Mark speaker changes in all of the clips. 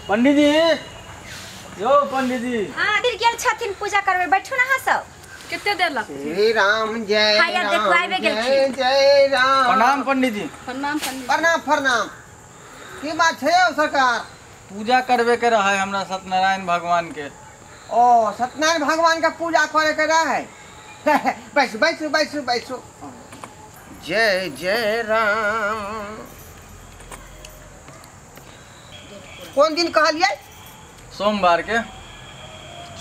Speaker 1: पंडित जी यो पंडित जी
Speaker 2: हां फिर गेल छथिन पूजा करबे बैठू ना अहाँ सब
Speaker 3: कते देर लगतै।
Speaker 4: श्री राम जय
Speaker 2: राम
Speaker 4: जय जय राम।
Speaker 1: प्रणाम पंडित जी।
Speaker 3: प्रणाम पंडित।
Speaker 4: प्रणाम प्रणाम। की बात छै यौ सरकार?
Speaker 1: पूजा करबे के रहे हमरा सत्यनारायण भगवान के।
Speaker 4: ओ सत्यनारायण भगवान के पूजा करे के रहे। बैसू बैसू बैसू बैसू। जय जय राम। कोन दिन कहलियै?
Speaker 1: सोमवार के।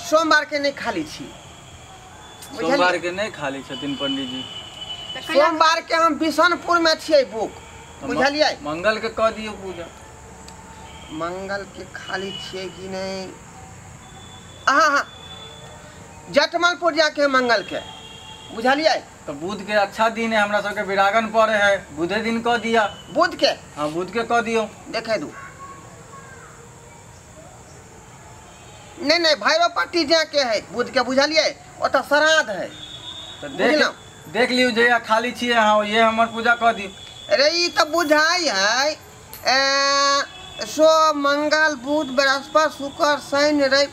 Speaker 4: सोमवार के नहीं खाली छी।
Speaker 1: सोमवार के नहीं खाली छथिन पंडित जी।
Speaker 4: सोमवार के हम बिशनपुर में छियै बुक, बुझलियै?
Speaker 1: मंगल के कह दियौ पूजा।
Speaker 4: मंगल के खाली छियै कि नहीं? हाँ हाँ जटमलपुर जाके मंगल के, बुझलियै?
Speaker 1: तो बुध के अच्छा दिन है, हमरा सबके विरागन पड़े है, बुधे दिन कह दिया।
Speaker 4: बुध के?
Speaker 1: हाँ बुध के कह दियो।
Speaker 4: देखे दू नहीं नहीं भैरव पट्टी जाके है बुध के, बुझलियै? ओतऽ श्राद्ध है।
Speaker 1: तो देख देख लियौ जे खाली छियै। हाँ ये हमर पूजा कह दियौ।
Speaker 4: अरे ई तऽ बुझाइ है सोम मंगल बुध बृहस्पति शुक्र शनि रवि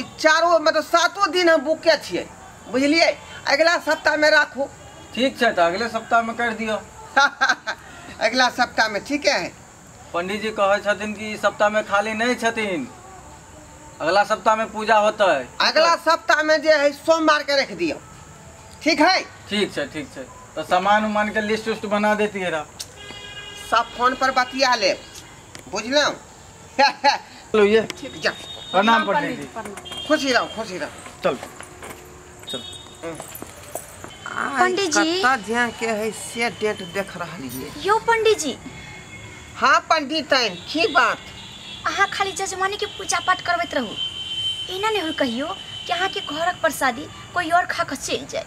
Speaker 4: ई चारो मतलब सातो दिन हम बुके छियै, बुझलियै? अगला सप्ताह में राखू।
Speaker 1: ठीक छै तऽ अगले सप्ताह में कर दियौ।
Speaker 4: अगला सप्ताह में ठीक है।
Speaker 1: पंडित जी कहै छथिन कि ई सप्ताह में खाली नहीं छथिन, अगला सप्ताह में पूजा होता है।
Speaker 4: अगला सप्ताह में जे है सोमवार के रख दियौ, ठीक है?
Speaker 1: ठीक छै ठीक छै। तो सामान उमान के लिस्ट उस्ट बना देती है
Speaker 4: सब फोन पर बतिया ले, बुझलहुँ?
Speaker 1: चलो ये
Speaker 4: ठीक जा।
Speaker 1: प्रणाम पंडित जी।
Speaker 4: खुशी रहो खुशी रहो।
Speaker 1: चल चल।
Speaker 2: पंडित जी
Speaker 4: कत्ता ध्यान के है से डेट देख रहलियै।
Speaker 2: यो पंडित जी।
Speaker 4: हाँ पंडितैन की बात?
Speaker 2: अहाँ खाली जजमानी के पूजा पाठ करबैत रहू, एना नहीं हो कहियो कि अहाँ के घरक प्रसादी कोई और खा के चलि जाए।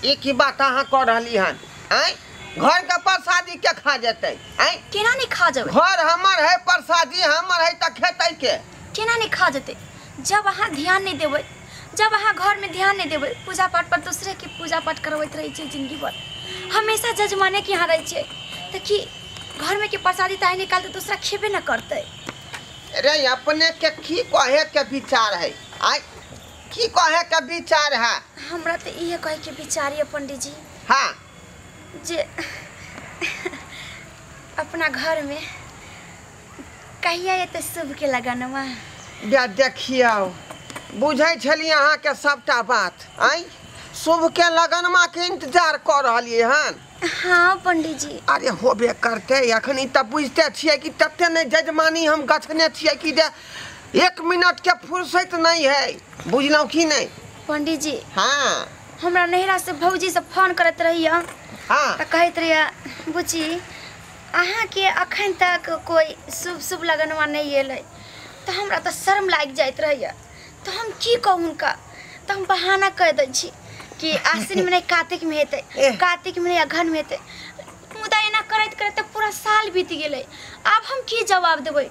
Speaker 4: एक ही बात अहाँ कह रहली हन? आँय घर के प्रसादी के खा जेतै? आँय
Speaker 2: केना नहीं खा जेबै?
Speaker 4: घर हमर है प्रसादी हमर है तऽ खेतै के?
Speaker 2: केना नहीं खा जेतै? जब अहाँ ध्यान नहीं देबै, जब अहाँ घर में ध्यान नहीं देबै, पूजा पाठ पर दूसरे के पूजा पाठ करबैत रहै छियै जिंदगी भर, हमेशा जजमाने के यहाँ रहै छियै, तऽ की घर में के प्रसादी तऽ आइ निकाल तऽ दूसरा खेबे न करतै।
Speaker 4: अरे अपने के की कहे के विचार है? आइ की कहे के विचार है?
Speaker 2: हमरा तो इहे कहे के विचार है पंडित जी।
Speaker 4: हाँ
Speaker 2: जे अपना घर में कहिया एते शुभ के लगनवा।
Speaker 4: देखियौ बुझै छलियै अहाँ के सबटा बात। आइ शुभ के लगनमा के इंतजार कऽ रहलियै हन।
Speaker 2: हाँ पंडित जी।
Speaker 4: अरे होबे करतै, अखनी तऽ बुझते छियै कि तते नहि जजमानी हम गछने छियै कि जे एक मिनट के फुर्सत नहीं है, बुझलहुँ कि नहीं
Speaker 2: पंडित जी?
Speaker 4: हाँ
Speaker 2: हमरा नैहरा से भौजी सब फोन करैत रहिए।
Speaker 4: हाँ
Speaker 2: तऽ कहैत रहिए बुची अहाँ के अखन तक कोई शुभ शुभ लगनवा नहीं एलै, तऽ हमरा तऽ शर्म लागि जाइत रहैए, तऽ हम की कहू हुनका? तऽ हम बहाना कहि दै छी कि आश्विन में नहीं कार्तिक में हेतै, कार्तिक में नहीं अगहन में हेतै। मुदा एना करैत करैत पूरा साल बीत गेलै, आब हम की जवाब देबै?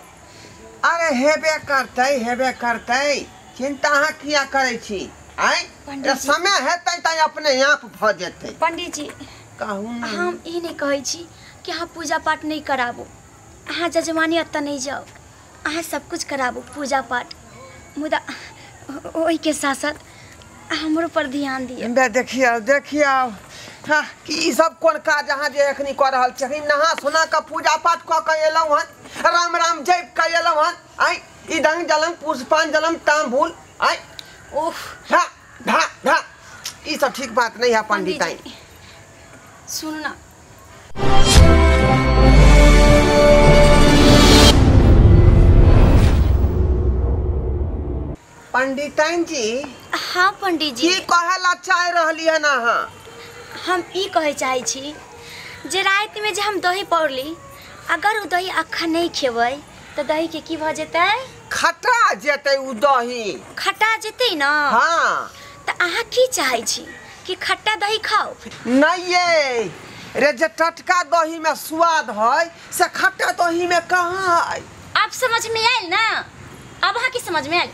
Speaker 4: अरे हेबे करतै हेबे करतै, चिंता अहाँ किया करै छी? आँय समय हेतै तऽ अपने आप भऽ जेतै।
Speaker 2: पंडित जी
Speaker 4: कहू ना।
Speaker 2: हम ई नहीं कहै छी कि अहाँ पूजा पाठ नहीं कराबू, अहाँ जजमानी एतऽ नहीं जाउ, अहाँ सब कुछ कराबू पूजा पाठ, मुदा ओहिके साथ साथ हमरो पर ध्यान दिअ।
Speaker 4: देखियौ देखियौ हाँ कि ई सब कोन काज अहाँ जे एखनी कऽ रहल छी? अखनी नहा सोना कऽ पूजा पाठ कऽ के एलहुँ हन, राम राम जपि कऽ एलहुँ हन। आँय ई दंग जलम पुष्पांजलम तांबुल आँय
Speaker 2: उफ
Speaker 4: धा धा धा ई सब ठीक बात नहीं है पंडिताइन।
Speaker 2: सुन ना
Speaker 4: पंडिताइन जी।
Speaker 2: हाँ पंडित जी।
Speaker 4: की कहे ला चाह रहली हन अहाँ?
Speaker 2: हम ई कहे चाहै छी जे राति में जे हम दही पौरली, अगर उ दही अखन नहीं खेबै तऽ दही के की भऽ जेतै?
Speaker 4: खटा जेतै उ दही।
Speaker 2: खटा जेतै ना?
Speaker 4: हाँ।
Speaker 2: तऽ अहाँ की चाहै छी कि खट्टा दही खाओ?
Speaker 4: नहीं ये रे जे टटका दही में स्वाद है से खट्टा दही में कहाँ है?
Speaker 2: अब समझ में आयल ना? अब अहाँ की समझ में आयल?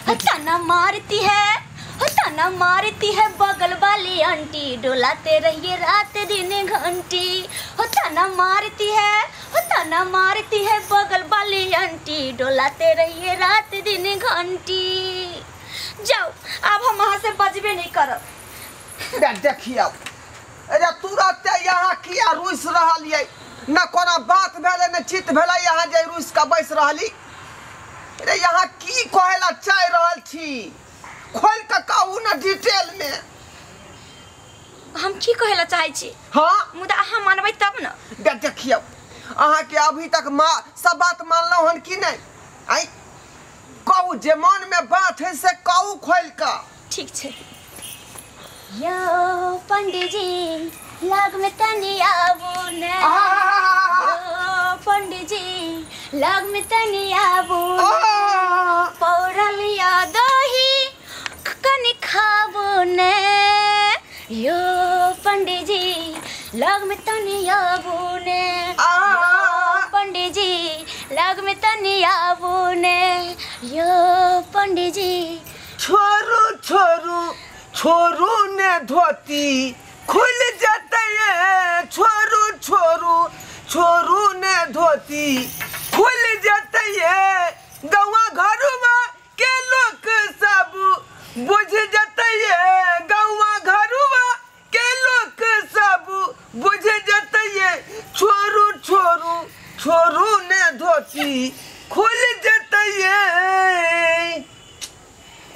Speaker 2: ताना मारती है, ताना मारती है बगल वाली आंटी, डोलाते रहिए रात दिन घंटी। हो ताना मारती है, हो ताना मारती है बगल वाली आंटी, डोलाते रहिए रात दिन घंटी। जाओ अब हम वहाँ से बजबे नहीं करब।
Speaker 4: देखियो अरे तुरंत यहाँ किया रुस रहल ये, न कोनो बात भेलै न चित भेलै, यहाँ जे रुस का बैस रहली। अरे यहाँ की कहेला चाह रहल छी, खोल के कहू न डिटेल में।
Speaker 2: हम की कहेला चाहै छी?
Speaker 4: हाँ
Speaker 2: मुदा अहाँ मानबै तब न।
Speaker 4: देखियो अहाँ के अभी तक माँ सब बात मानलहुँ हन कि नहीं? आई कहू जे मन में बात है से कहू खोल के।
Speaker 2: ठीक छै। यो पंडित जी लग में तनी आबू ने, यो पंडित जी लग में तनी आबू, पौरल या दही कनी खाबू ने। यो पंडित जी लग में तनी आबू ने, पंडित जी लग में तनी आबू ने। यो पंडित जी
Speaker 4: छोरू छोरू छोरू ने धोती खुल जाते, छोरू छोरू छोरू ने धोती खुल जाते, गौवा घरुआ के लोग सब बुझ जाते, गौवा घरुआ के लोग सब बुझ जाते, छोरू छोरू छोरू ने धोती खुल जाते।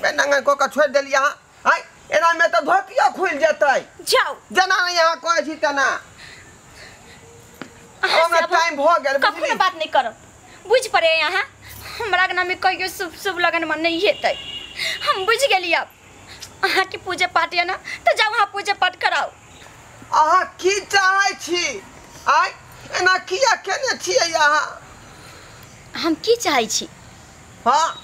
Speaker 4: मैं नंगा को का छोड़ देली यहाँ। आई एना में तो धोतिया खुल जतै।
Speaker 2: जाओ
Speaker 4: जना यहाँ कहै छी तना हमरा टाइम भ गेल।
Speaker 2: कखनो बात नहीं करब, बुझ पड़े यहाँ हमरा अंगना में कहियो शुभ शुभ लगन में नहीं हेतै। हम बुझ गेली अब अहाँ के पूजा पाठ या ना तो जाओ वहाँ पूजा पाठ कराओ।
Speaker 4: अहाँ की चाहै छी? आइ एना किया केने छियै अहाँ?
Speaker 2: हम की चाहै छी?
Speaker 4: हाँ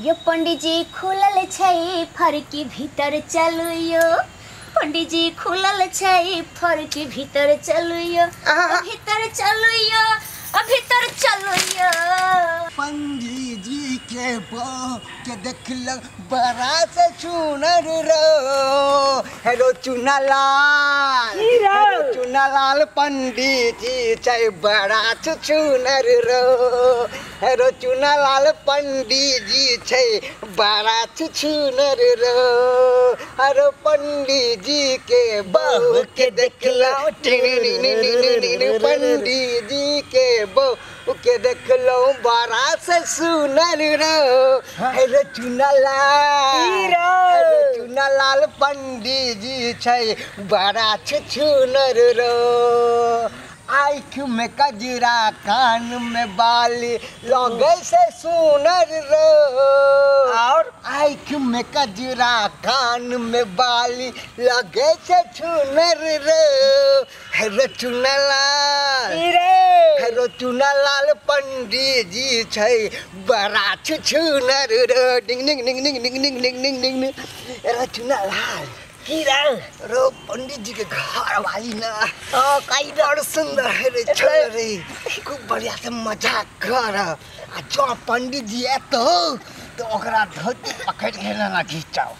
Speaker 2: यो पंडित जी खुलल छै फरकी भीतर चलू, यो पंडित जी खुलल छै फरकी भीतर चलू, यो भीतर चलू, यो भीतर चलू। यो
Speaker 3: पंडित जी के बहू के देखल बड़ा से चुनर रो, हेलो चुना लाल, हेलो चुना लाल पंडित जी छै बड़ा चुनर रो, हेलो चुना लाल पंडित जी छै बड़ा चुनर रो, अरे पंडित जी के बहू के देखल, पंडित जी के बहू के देखलो बड़ा से सुनर रो, हेलो चुना लाल, हेलो चुना लाल पंडित जी छै बड़ा चुनर रो। आँख में कजरा कान में बाली लगे से सुनर रो, और आँख में कजरा कान में बाली लगे से चुनर रो, हेलो चुना लाल, हेलो चुना लाल पंडित जी छै बड़ा चुनर रो। डिंग डिंग डिंग डिंग डिंग डिंग डिंग डिंग डिंग। रो चुना लाल की रो पंडित जी के घर वाली ना कई बड़ सुंदर है रे रे, खूब बढ़िया से मजाक कर। आ जो पंडित जी एतो तो ओकरा धोती पकड़ के ना खींचाओ,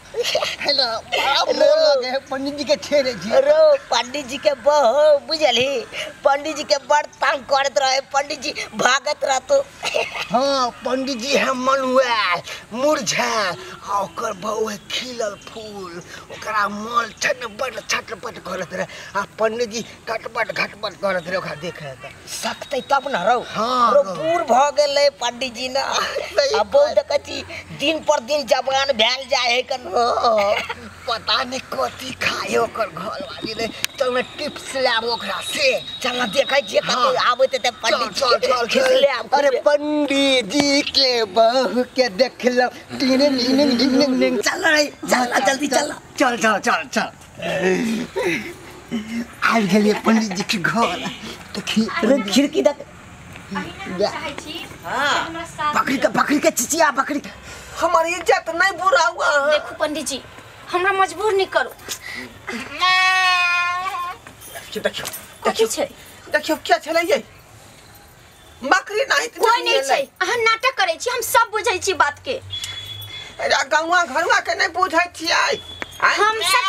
Speaker 3: है ना बड़ा मोह लगे है पंडित जी के छेड़े जी।
Speaker 5: रो पंडित जी के बहू बुझलही, पंडित जी के बड़ तंग करत रहे, पंडित जी भागत रहतो।
Speaker 3: हाँ पंडित जी है मनुआ मुरझायल, आ ओकर बहू है खिलल फूल, ओकरा मोल छटपट छटपट करत रहे, आ पंडित जी कटपट घटपट करत रहे ओकरा देखे त
Speaker 5: सकतै तब न रौ।
Speaker 3: हाँ
Speaker 5: रो बूढ़ भ गेलै पंडित जी ना, आ बहुत देखै छी दिन पर दिन जवान भेल जाय है कन,
Speaker 3: पता नहीं कथी खाए ओकर घर वाली रे। चल ना टिप्स लाबो ओकरा से,
Speaker 5: चल ना देखै छियै कतौ आबैत हेतै पंडित।
Speaker 3: चल चल चल। अरे पंडित जी के बहू के देखलो, टिन टिन टिन टिन।
Speaker 5: चल रे चल ना जल्दी चल
Speaker 3: चल चल चल चल। आबि गेलियै पंडित जी के घर। देखी
Speaker 5: खिड़की देख
Speaker 2: चाहै छी हमरा साथ
Speaker 3: पकड़ के चिचिया पकड़ के,
Speaker 4: हमर इज्जत नहीं बुरा हुआ।
Speaker 2: देखू पंडित जी हमरा मजबूर नहीं करू।
Speaker 4: देखियो
Speaker 2: कथी छै?
Speaker 4: देखियो क्या छलै ये बकरी नहीं
Speaker 2: कोई नहीं छै, अहाँ नाटक करै छी, हम सब बुझै छी बात के।
Speaker 4: अरे गौवा घरवा के नहीं बुझै छियै
Speaker 2: हम सब।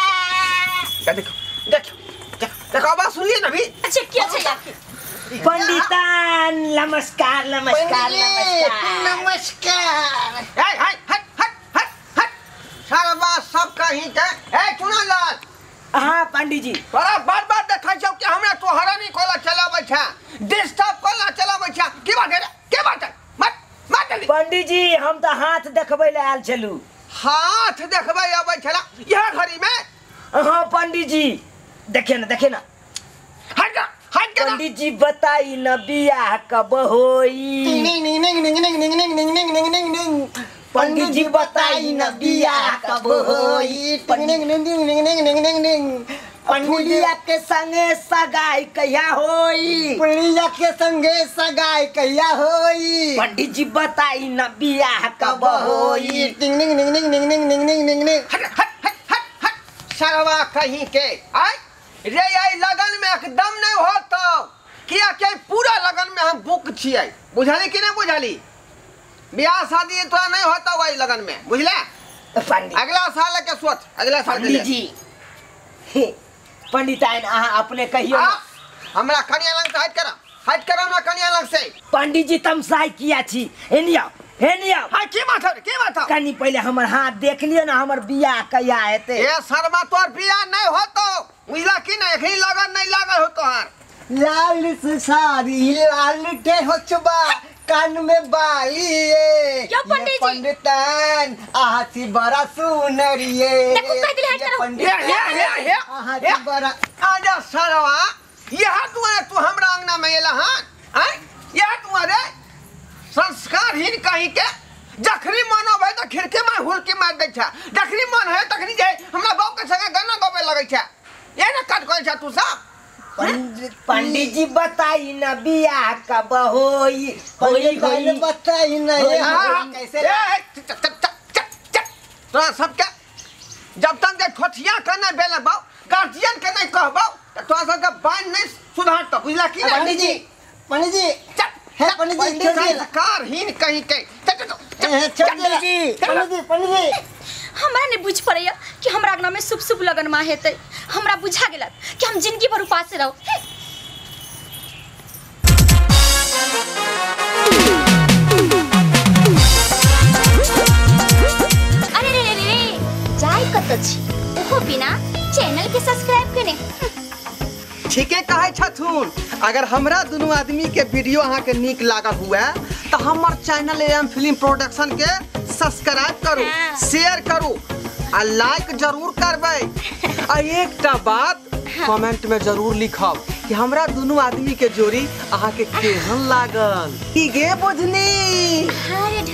Speaker 4: देखो देखो देखो आवाज सुनलिए ना भी?
Speaker 2: अच्छा क्या छै आखिर?
Speaker 5: पंडितान नमस्कार नमस्कार नमस्कार
Speaker 3: नमस्कार।
Speaker 4: ए हट हट हट हट हट सरवा सब कहीं के। ए चुना लाल।
Speaker 5: हाँ पंडित जी।
Speaker 4: तोरा बार बार देखै छौ कि हमरा तोहरा नहीं कोला चलाबै छ, डिस्टर्ब कोला चलाबै छ। की बात है रे? की बात है? मत मत जल्दी।
Speaker 5: पंडित जी हम तो हाथ देखबै ले आयल छलू।
Speaker 4: हाथ देखबै आबै छला यह घड़ी में?
Speaker 5: हाँ पंडित जी देखे ना देखे ना।
Speaker 4: हट जा हट जा।
Speaker 5: पंडित जी बताई न बियाह कब होई। पंडित जी बताई न बियाह कब होई। पंडिया के संगे सगाई कहिया होई।
Speaker 3: पुलिया के संगे सगाई कहिया होई।
Speaker 5: पंडित जी बताई न बियाह कब होई।
Speaker 4: हट हट हट हट हट सरवा कहीं के आय रे आई लगन में एकदम नहीं होतो किया के पूरा लगन में हम बुक छियै। बुझाली कि नहीं बुझाली? ब्याह शादी तोरा नहीं होता वही लगन में, बुझला?
Speaker 5: पंडित
Speaker 4: अगला साल के सोच, अगला साल
Speaker 5: पंडित जी पंडिताइन अहाँ अपने कहियो।
Speaker 4: हमरा कनिया लग से हट करा, हट करा हमरा कनिया लग से।
Speaker 5: पंडित जी तमसाई किया छी? हेनिया हेनिया।
Speaker 4: हां की बात है, की बात है?
Speaker 5: कनी पहले हमर हाथ देख लियो ना हमर बियाह कहिया हेतै।
Speaker 4: ए शर्मा तोर बियाह नहीं होतो, बुझला कि नहीं? एखनी लगन नहीं लागल होतो हार।
Speaker 3: लाल से साड़ी लाल के होचबा कान में बाली ये।
Speaker 2: पंडित जी
Speaker 3: पंडितान आहाती बड़ा सुनरिए।
Speaker 2: देखो कह दिले हट करो।
Speaker 4: हे हे हे
Speaker 3: आहाती बड़ा
Speaker 4: आजा सरवा यह दुआरे तू हमरा अंगना में एला। हां आय यह दुआरे संस्कारहीन कहीं के। जखनी मन होबे त खिड़की में हुलकी मार दै छ, जखनी मन है तखनी जे हमरा बाप के संगे गाना गावे लगै छ। ये ना कट करै छ तू सब।
Speaker 5: पंडित जी बताई न बियाह कब होई।
Speaker 3: होई बताई न
Speaker 4: कैसे तोरा सबके जब तक जे ठोठिया के नहीं बेलबौ, गार्जियन के नहीं कहबौ त तोरा सबके बान नहीं सुधारतौ, बुझला कि नहीं?
Speaker 3: पंडित जी पंडित जी हे पंडित जी
Speaker 4: संस्कारहीन कहीं के।
Speaker 3: पंडित जी पंडित जी पंडित जी
Speaker 2: हमरा नहीं बुझ पड़ैया कि हमरा अंगना में शुभ शुभ लगन मा हेतै। हमरा बुझा गेल कि हम जिंदगी भर उपास रहो। अरे रे रे रे जाय कत छी ओहो बिना चैनल के सब्सक्राइब केने।
Speaker 4: ठीके कहै छथुन। अगर हमरा दुनू आदमी के वीडियो अहाँ के नीक लागल हुए तो हमर चैनल एम फिल्म प्रोडक्शन के सब्सक्राइब करू, शेयर करू आ लाइक जरूर करबै। आ एकटा बात कमेंट में जरूर लिखब कि हमरा दुनू आदमी के जोड़ी अहाँ के केहन लागल। की गे बुझनी?
Speaker 2: हाँ रे।